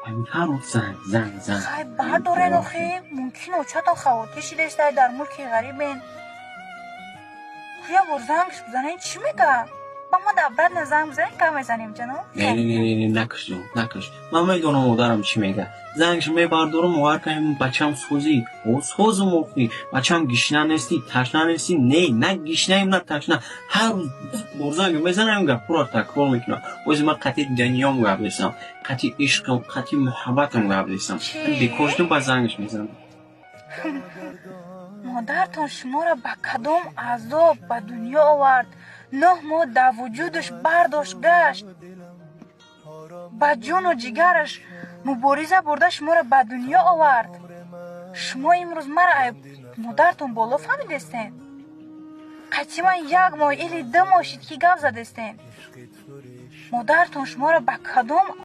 Ҳамин ҳар рӯз занг, занг, занг. Хай, бардорен охи, мумкин очатон хавотир шидестай, дар мулки ғарибен. Я бор зангш бизанен, чӣ мега? Ба ма да обратно занг бизанен, гап мезанем, ҷано. Не, не, не, не, накаш, ҷон, накаш. Ман медонам модарам чӣ мега. Зангш мебардорам, мовар кунем, бачам созӣ. О, созум охи. Бачам, гишна нестӣ, ташна нестӣ? Не, на гишнаем, на ташна. Ҳар рӯз бор занг мезанам, гапҳоро такрор мекунам. Ози ман қатъи дунём гап нестам, қатъи ишқам, қатъи муҳаббатам гап нестам. Бекор шудам, ба зангш мезанам. Модартон шуморо ба кадом азоб ба дунё овард, 9 моҳ дар вуҷудаш бардошт гашт, ба ҷону ҷигараш мубориза бурда шуморо ба дунё овард. Шумо имрӯз мара ай модартон боло фаҳмидестен? Қатъи ман як моҳ или 2 моҳ шид, ки гап задестен. Модартон шуморо ба кадом